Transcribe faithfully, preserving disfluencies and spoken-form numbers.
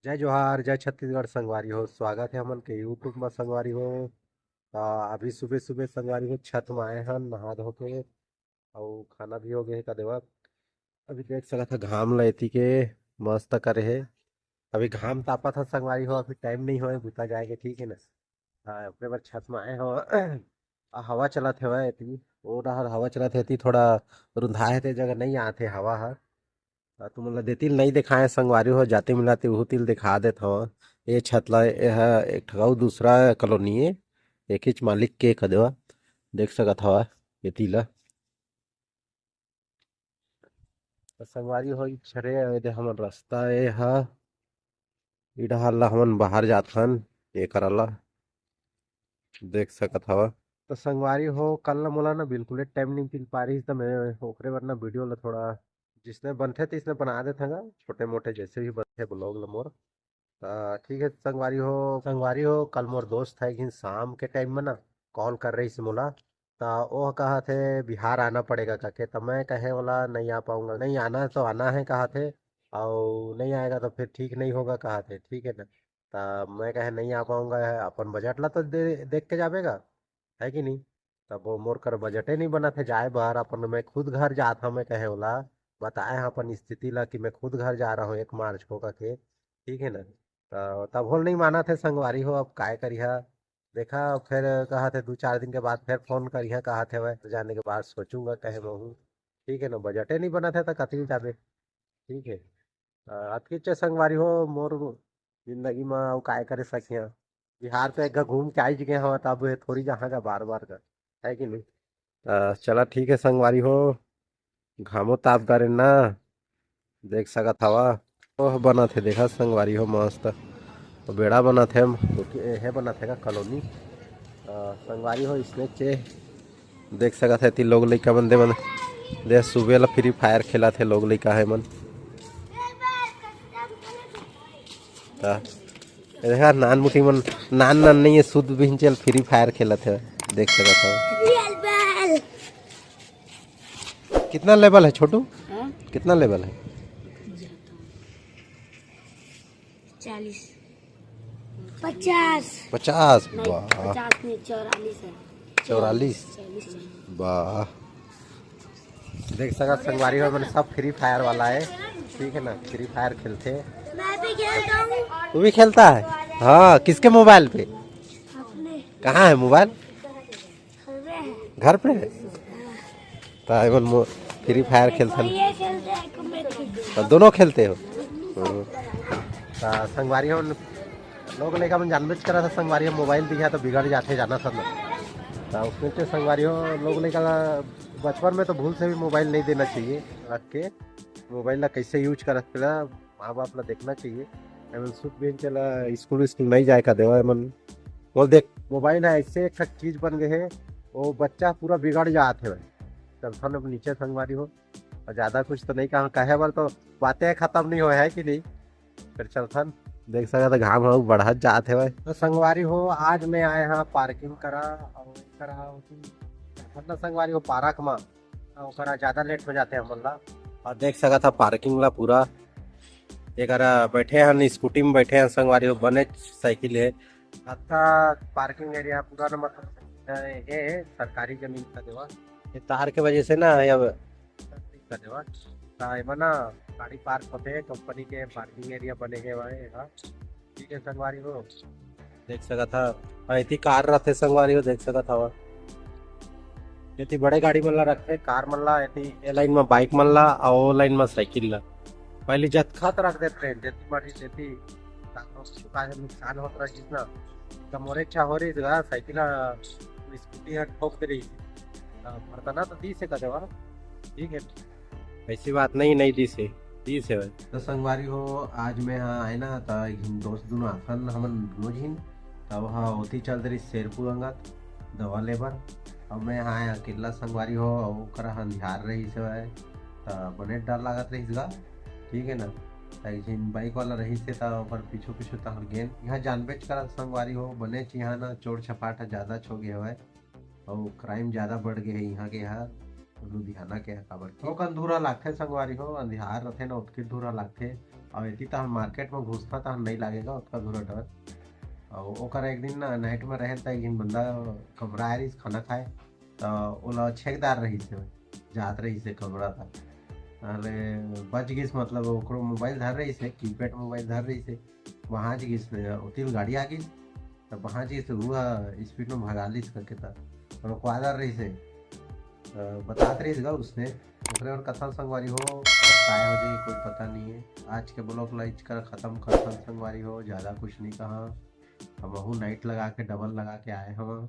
जय जोहार, जय छत्तीसगढ़ संगवारी हो। स्वागत हे हमन के YouTube म संगवारी हो। त अभी सुबह सुबह संगवारी हो छत म आए हन नहा धो के, अउ खाना भी हो गए हे का देवा। अभी देख सकत ह घाम ल एती के मस्त करे हे। अभी घाम तापत ह संगवारी हो, अभी टाइम नहीं होए बुता जाए के, ठीक है ना। हाँ, अपने बर छत म आए हो। आ, हवा चलत हवय एती, ओ डहर हवा चलत हे, एती थोड़ा रुंधा हे ते जगह नहीं आत हे हवा ह। आ, तुमन ला देतिल नहीं देखाए संगवारी हो, जाते मिलाते उहू तिल दिखा देत हव। ए छत ला, ए ह एक ठगऊ दूसरा कॉलोनी ए, एक हिच मालिक के कदवा देख सकत हव एती ला। त संगवारी हो, ई छरे ए दे हमन रास्ता ए ह, ई डहर ला हमन बाहर जात हन, ए करा ला देख सकत हव। त संगवारी हो, कल ला मोला ना बिल्कुले टाइम नहीं मिल पा रही, त मैं ओकरे बर ना वीडियो ला थोड़ा जिसने बनथे तिसने बना देथंगा, छोटे मोटे जैसे भी बनथे ब्लॉग ला मोर। त ठीक है संगवारी हो, संगवारी हो, कल मोर दोस्त है कि शाम के टाइम में ना कॉल कर रही से मोला, त ओह कहा थे बिहार आना पड़ेगा करके, त मैं कहे वाला नहीं आ पाऊंगा, नहीं आना तो आना है कहा थे, और नहीं आएगा तो फिर ठीक नहीं होगा कहा थे, ठीक है ना। त मैं कहे नहीं आ पाऊंगा, अपन बजट ला तो दे, देख के जाबेगा, है कि नहीं। तब वो मोर कर बजटे नहीं बना थे जाए बाहर, अपन मैं खुद घर जात हूँ, मैं कहे वाला बताए हैं अपन स्थिति ला कि मैं खुद घर जा रहा हूँ एक मार्च को करके, ठीक है ना। त तब होल नहीं माना थे संगवारी हो, अब काय करिहा। देखा फिर कहा थे दो चार दिन के बाद फिर फोन करिहा कहा थे, मैं जाने के बाद सोचूंगा कहे मैं हूँ, ठीक है ना। बजटे नहीं बना थे तो कतई जाबे, ठीक है। अ, अतकी अच्छा संगवारी हो मोर जिंदगी में अउ काय करे सकिया। बिहार तो एक घा घूम के आई गे हवा, तब ये थोड़ी जहाँ का बार बार का, है कि नहीं। अ, चला ठीक है संगवारी हो, घामो ताप डारे ना, देख सकत हवा। ओह बनत हे, देखा संगवारी हो मस्त। तो बेड़ा बनत हे, तो कि-, हे बनत हे का कॉलोनी। अ, संगवारी हो इसने चे देख सकत हे ती लोग लइका मन दे मन दे सुबह ला फ्री फायर खेलत हे लोग लइका हे मन। हाँ। ये देखा नान मुटी मन, नान नान नहीं है, शुद्ध बिहिन चल फ्री फायर खेलत हे, देख सकत हो। रियल बैल। कितना लेवल है छोटू? हाँ? कितना लेवल है? चालीस। पचास। पचास, नहीं, वाह। पचास नहीं, चौवालीस है। चौवालीस? चौवालीस है। वाह। देख सकत संगवारी हो, मन सब फ्री फायर वाला है, ठीक है ना, फ्री फायर खेलते। मैं भी खेलता हूँ। तू भी खेलता है? हाँ, किसके मोबाइल पे? अपने। कहाँ है मोबाइल? घर पे है। घर पे है? त एमन मो-, फ्री फायर खेलथन। ये खेलते हैं, एक मैं खेलते हैं। त दोनों खेलते हो? हम्म। त संगवारी हो, लोग लइका मन जानबेच करा था, संगवारी हो मोबाइल दिखा तो बिगड़ जाते, जाना था ना। त उसमें से संगवारी हो, लोग लइका ला बचपन में तो भूल से भी मोबाइल नहीं देना चाहिए, रख के मोबाइल ला कैसे यूज करत पेला माँ बाप ला देखना चाहिए। एमन शुद्ध बिहिन चला स्कूल स्कूल नहीं जाए का देवा एमन। बोल देख, मोबाइल है ऐसे एक ठक चीज बन गए है, वो बच्चा पूरा बिगड़ जात है भाई। चलथन अब नीचे संगवारी हो, और ज्यादा कुछ तो नहीं कहा, कहे वाला तो बातें खत्म नहीं होए है कि नहीं। फिर चलथन, देख सकत घाम ह बढ़त जात है भाई। तो संगवारी हो, आज मैं आए हाँ पार्किंग करा और करा होती, मतलब संगवारी हो पार्क में ओकरा ज्यादा लेट हो जाते हमन ला। और देख सकत ह पार्किंग ला पूरा, एकरा बैठे हन, स्कूटी में बैठे हन संगवारी हो, बने साइकिल है। अच्छा पार्किंग एरिया पूरा न, मतलब ये सरकारी जमीन का देवा, ये तार के वजह से ना ये अब का देवा, ता एमा ना गाड़ी पार्क होते हैं, कंपनी के पार्किंग एरिया बने गए हुए हैं। ठीक है संगवारी हो, देख सकत हा। हाँ, एती कार रथे संगवारी हो, देख सकत हवा। एती बड़े गाड़ी मन ला रखथे, कार मन ला, एती ए लाइन में बाइक मन ला, अउ ओ लाइन में साइकिल ला। पहले जतखा तो रख देते रहे, जेती मर्जी तेती। ताको का है नुकसान होत रहिस ना। त मोरे इच्छा हो रही था, साइकिल ला, स्कूटी हा ठोक दे रही। त मरतना तो दी से का देवा, ठीक है। ऐसी बात नहीं, नहीं दी से, दी से भाई। तो संगवारी हो, आज मैं यहाँ आए ना, त एक झिन दोस्त दुनो आथन, हमन दुनो झिन, त वह ओती चल दे रही शेरपुर अंगत दवा लेबर। अब मैं यहाँ आए अकेला संगवारी हो, अउ ओकरा अंधियार रही से भाई, त बने डर लागत रही गा, ठीक है ना। त एक झिन बाइक वाला रही से, त ओकर पीछू पीछू तहर गेन। यहाँ जानबेच करत संगवारी हो, बने यहाँ ना चोर छपाट ज्यादा छो गए हवय। अउ क्राइम ज्यादा बढ़ गे हे इहाँ के हा, लुधियाना के हा, काबर कि थोकन धूरा लागथे संगवारी हो, अंधियार रथे ना, ओतके धूरा लागथे। अउ एती तहन मार्केट में घुसता तहन नहीं लागेगा ओतका घुरा डर। अउ ओकर एक दिन ना नाइट में रहे त एक झिन बंदा कमरा आए रहिस खाना खाए, त ओला छेकदार रहिस हे, जात रहिस हे कमरा तक। अरे बच गिस, मतलब ओकरो मोबाइल धर रहिस हे, कीपैड मोबाइल धर रहिस हे, वहाँ गिस, ओतिल गाड़ी आ गिस, त वहाँ गिस, वो स्पीड में भगा लिस करके त रोकवादार रहिस हे। अ, बतात रहिस गा उसने। ओकरे और कथा संगवारी हो, अब काय हो जाए कोई पता नहीं है। आज के ब्लॉग ला इचकर खत्म करथन संगवारी हो, ज़्यादा कुछ नहीं कहा। हमहू नाइट लगा के, डबल लगा के आए हवा।